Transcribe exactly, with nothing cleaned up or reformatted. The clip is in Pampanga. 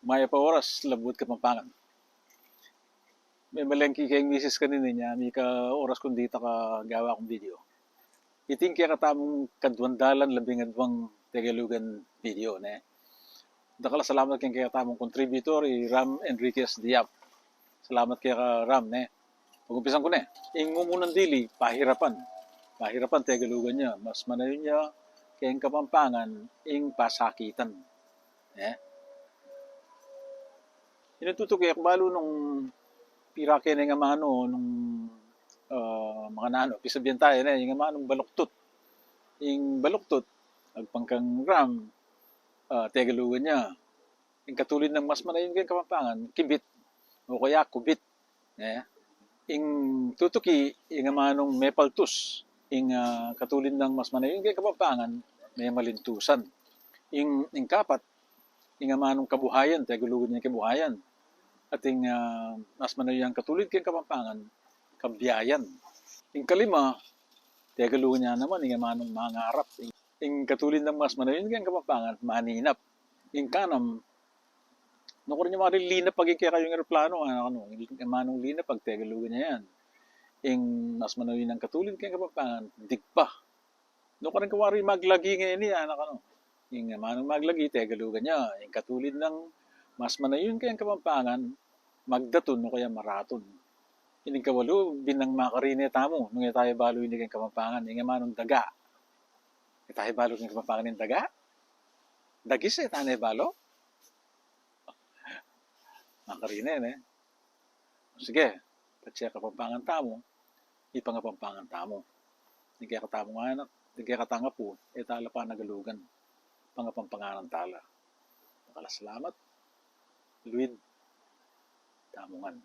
Mayap a oras, Labuad Kapampangan. Memalengke keng misis kanini, nya mika oras kung dita kagawa kung video. Iti ing kekatamung kaduang dalan labing aduang Tegalugan video, ne. Dakal a salamat keng kekatamung contributor, i Ram Enriquez Diab. Salamat keka Ram, ne. Pagumpisan ku ne. Ing mumunang dili, pahirapan. Pahirapan, Tegalugan ya. Mas manayun ya keng Kapampangan ing pasakitan. Ne? Ini tutuki, e ku balu nung pira keni ing amanu nung, ah, makananu, pisabian tayu, ne, ing amanung baluktut. Ing baluktut, agpang kang Ram, ah, Tegalugan ya. Ing katulid nang mas manayun keng Kapampangan, kibit, o kaya kubit. Ne? Ing tutuki, ing amanung mepaltus. Ing, ah, katulid nang mas manayun keng Kapampangan, memalintusan. Ing, ing kapat, ing amanung kabuhayan, Tegalugan ya ing kabuhayan. At ing, ah, mas manayun yang katulid keng Kapampangan, kabiayan. Ing kalima, Tegalugan ya naman, ing amanung mangarap. Ing, ing katulid nang mas manayun keng Kapampangan, maninap. Ing kanam, nu karin ya makalinapag ing kekayung eroplano, anak, anu, ing amanung linapag, Tegalugan ya yan. Ing mas manayun yang katulid keng Kapampangan, digpa. Nu karin kawari maglagi ngeni, anak, anu. Ing amanung maglagi, Tegalugan ya. Ing katulid nang mas manayun keng Kapampangan, magdatun o kaya maratun. Ining kawalu, bin nang makarine tamu, nung e tayu balu ini keng Kapampangan, ing amanung daga. E tayu balu keng Kapampangan ing daga? Dagis, e tayu ne balu? Makarine, ne? Sige, patse Kapampangan tamu, ipangapampangan tamu. Ding kekatamung anak, ding kekatang apu, e tala panagalugan. Pangapampanganan tala. Dakal a salamat. Luid tamu ngan.